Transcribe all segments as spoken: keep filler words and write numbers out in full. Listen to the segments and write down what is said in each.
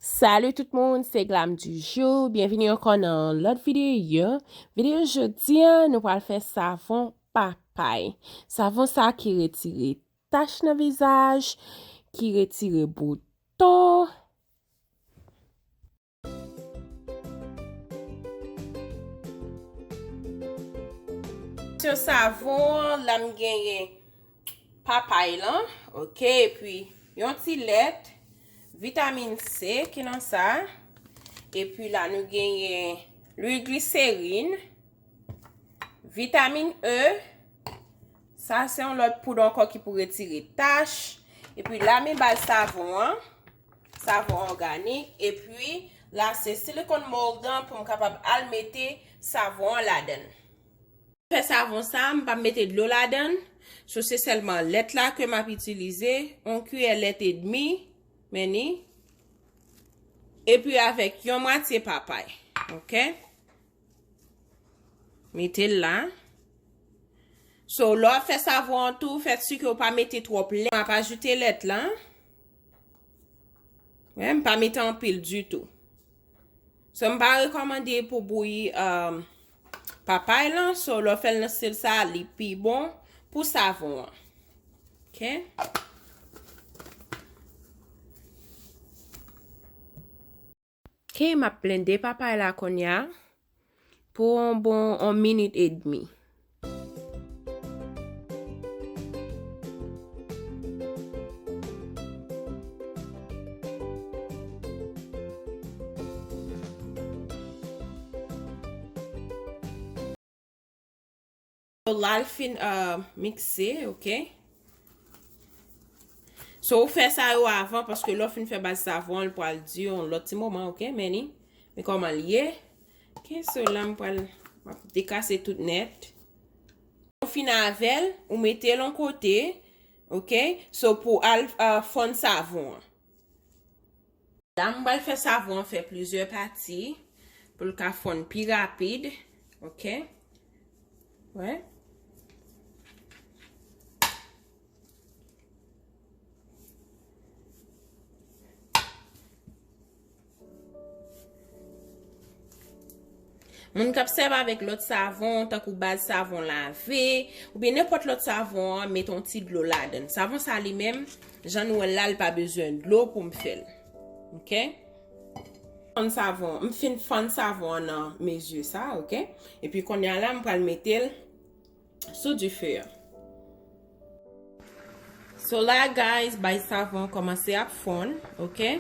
Salut tout moun, se Glam du jour. Byenvini ankò nan yon lòt videyo. Videyo jodi a, nou pral fè savon papay. Savon sa ki retire tach nan vizaj, ki retire bouton. Sou savon an, la m genyen papay lan, oke, epi yon ti lèt, vitamin C ki nan sa, epi la nou genyen lwil gliserin, vitamin E, sa se yon lòt poud ankò ki pou retire tach, epi la men baz savon an, savon òganik, epi la se silicone mold an pou m kapab al mete savon an ladan l. Fè savon sa, m p ap mete dlo ladan l. So, se sèlman lèt la ke m ap itilize, yon kiyè lèt edmi, men ni, epi avèk yon mwatye papay. Oke? Mete l la. So, lè w ap fè savon an tou, fè si ke w pa mete twòp lèt. M ap ajoute lèt la. Wi, m pa mete anpil ditou. So, m pa rekòmande pou bouyi, um, papay lan. So, lè w fè l nan stil sa, li pi bon pou savon an. Oke? Oke, m ap blende papay la kounye a pou yon bon yon minit edmi. So, la l fin, uh, mikse, oke? So, ou fè sa yo avan, paske lè w fin fè baz savon an, l pral di yon lòt ti moman, oke? Men ni, men kòman l ye. Oke, so la, m pral, m ap dekase tout nèt. Ou fin avè l, ou mete l yon kote, oke? So, pou al, uh, fonn savon an. La, m pral fè savon an fè plizyè pati pou l ka fonn pi rapid. Oke? Wè. Moun k ap sèvi avèk lòt savon, tankou baz savon lave, oubyen nenpòt lòt savon an, met yon ti dlo ladan l. Savon sa li menm, jan nou wè l la, li pa bezwen dlo pou m fè l. Oke? Fann savon, m fin fann savon an nan mezi sa, oke? Epi kounye a la, m pral mete l sou dife a. So la, guys, baz savon kòmanse ap fonn, oke?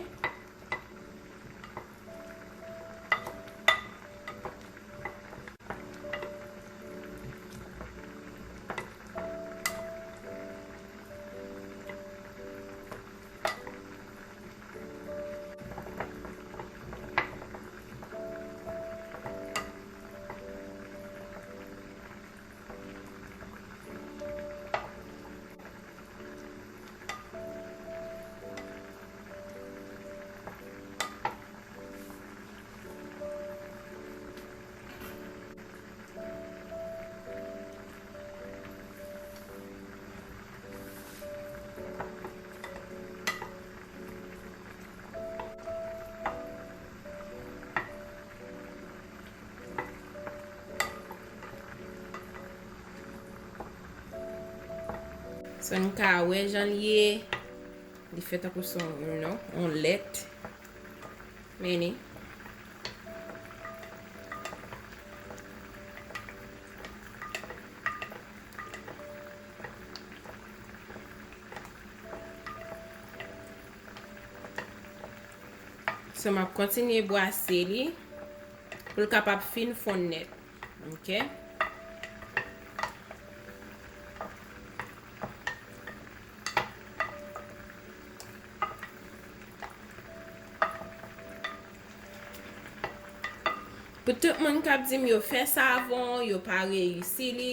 So, n ka wè jan l ye. Li fè tankou se yon, you know, yon lèt. Men ni. So, m ap kontinye bwase li pou l kapab fin fonn nèt. Oke. Pou tout moun k ap di m yo fè savon, yo pa reyisi li,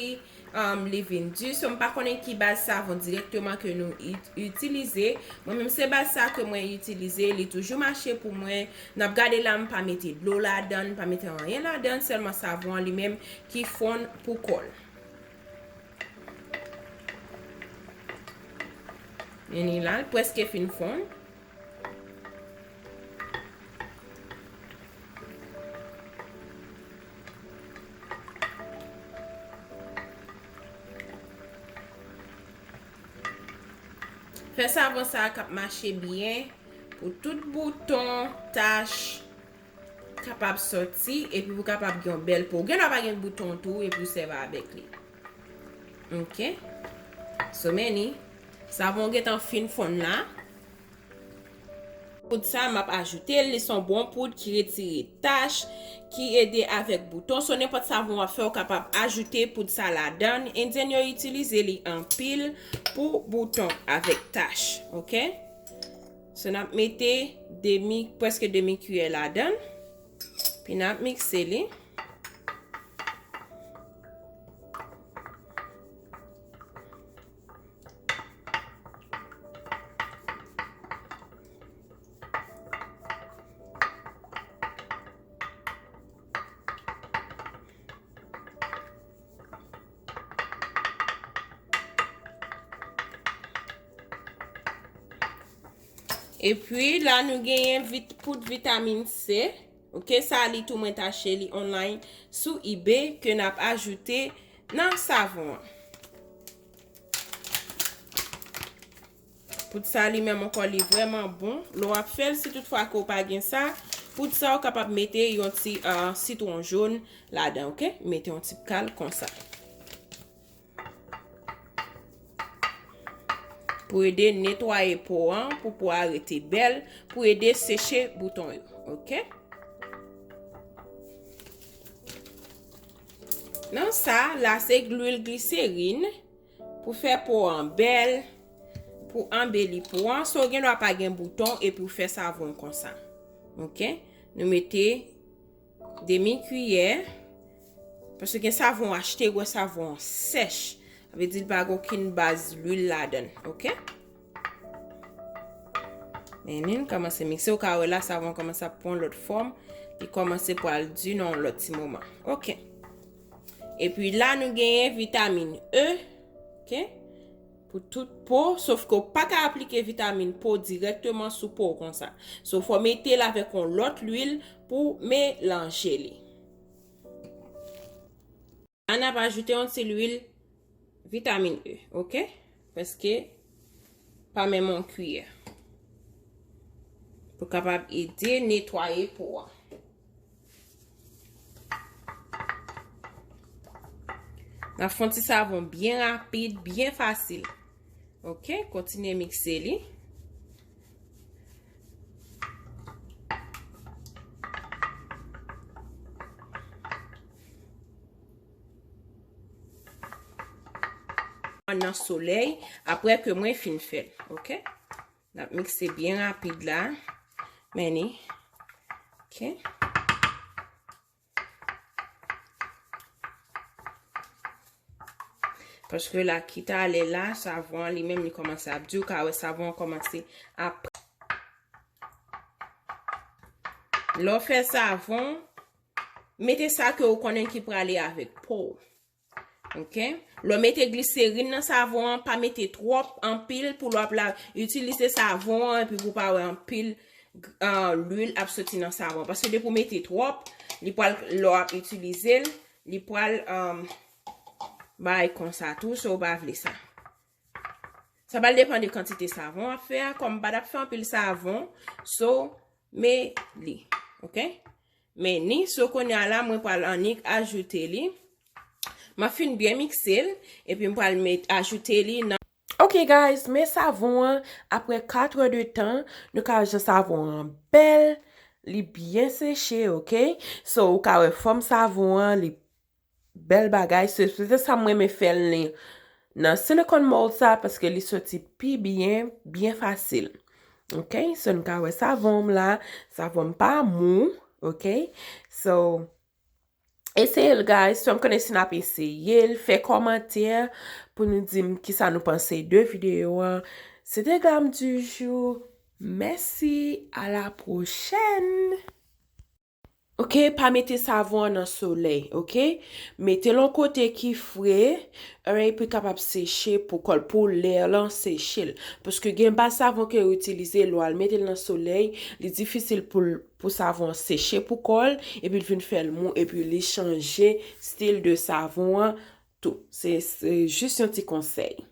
um, li vin di. So, m pa konnen ki baz savon dirèkteman ke nou it-, itilize. Mwen menm, se baz sa ke mwen itilize, li toujou mache pou mwen. N ap gade la, m pa mete dlo ladan, m pa mete anyen ladan, sèlman savon an li menm ki fonn pou kò l. Men ni la, l prèske fin fonn. Fè savon sa a k ap mache byen pou tout bouton, tach kapab sòti, epi pou kapab gen yon bèl po. Ou gen dwa pa gen bouton tou, epi ou sèvi avèk li. Ok. So, men ni, savon gentan fin fonn la. Poud sa, m ap ajoute l. Li se yon bon poud ki retire tach, ki ede avèk bouton. So, nenpòt savon w ap fè, ou kapab ajoute poud sa ladan. Endyen yo itilize li anpil pou bouton avèk tach. Ok? So, n ap mete demi, prèske demi kiyè ladan. Pi n ap mikse li. Epi la, nou genyen vit-, poud vitamin C. Ok, sa li tou mwen t achte li online sou eBay ke n ap ajoute nan savon an. Poud sa li menm ankò li vrèman bon. Lè w ap fè l, si tout fwa ke w pa gen sa, poud sa ou kapab mete yon ti, ah, sitwon jòn ladan, ok? Mete yon ti kal konsa. Pou ede netwaye po an, pou po a rete bèl, pou ede seche bouton yo, ok? Nan sa, la se lwil gliserin pou fè po an bèl, pou anbeli po an. So, ou gen dwa pa gen bouton epi ou fè savon konsa. Ok? Nou mete demi kiyè. Paske gen savon achte, ou wè savon an sèch. Sa vle di li pa gen okenn baz lwil ladan l, ok? Men li kòmanse mikse, ou ka wè la, savon kòmanse ap pran lòt fòm. Li kòmanse pral di nan yon lòt ti moman. Ok. Epi la, nou genyen vitamin E. Ok? Pou tout po, sof ke w pa ka aplike vitamin po dirèkteman sou po w konsa. So, fò w mete l avèk yon lòt lwil pou melanje li. La, n ap ajoute yon ti lwil vitamin E, ok? Prèske pa menm yon kiyè. Pou kapab ede netwaye po a. N ap fè yon ti savon byen rapid, byen fasil. Ok, kontinye mikse li. Nan solèy, apre ke mwen fin fè l, ok? N ap mikse byen rapid la. Men ni. Ok. Paske la, ki talè la, savon an li menm li kòmanse ap di, ou ka wè savon an kòmanse ap. Lè w fè savon, mete sa ke ou konnen ki prale avèk po w. Ok? Lè w mete gliserin nan savon an, pa mete twòp anpil pou lè w ap la itilize savon an epi pou w pa wè anpil, ah, lwil ap soti nan savon. Paske depi w mete twòp, li pral, lè w ap itilize l, li pral, ah, bay konsa tou, so w pa vle sa. Sa pral depann de kantite savon w ap fè a, kòm m pa t ap fè anpil savon, so, men li, ok? Men ni, so kounye a la, mwen pral annik ajoute li. M ap fin byen mikse l, epi m pral met, ajoute li nan. Ok, guys, men savon an, apre kat è de tan, nou ka wè jan savon an bèl, li byen seche, ok? So, ou ka wè fòm savon an, li bèl bagay. Se, se te sa m renmen fè l li nan silicone mold sa, paske li soti pi byen, byen fasil. Ok? So, nou ka wè savon m la, savon m pa mou, ok? So, eseye l, guys. Fè m konnen si n ap eseye l. Fè kòmantè pou nou di m kisa nou panse de videyo an. Se te Glam du Jour. Mèsi, à la prochaine! Ok, pa mete savon an nan solèy, ok? Mete l yon kote ki fre, epi kapab seche pou kò l, pou lè lan seche l. Paske gen baz savon ke yo itilize, lè w al mete l nan solèy, li difisil pou l, pou savon an seche pou kò l, epi l vin fè l mou, epi li chanje stil de savon an tou. Se, se jis yon ti konsèy.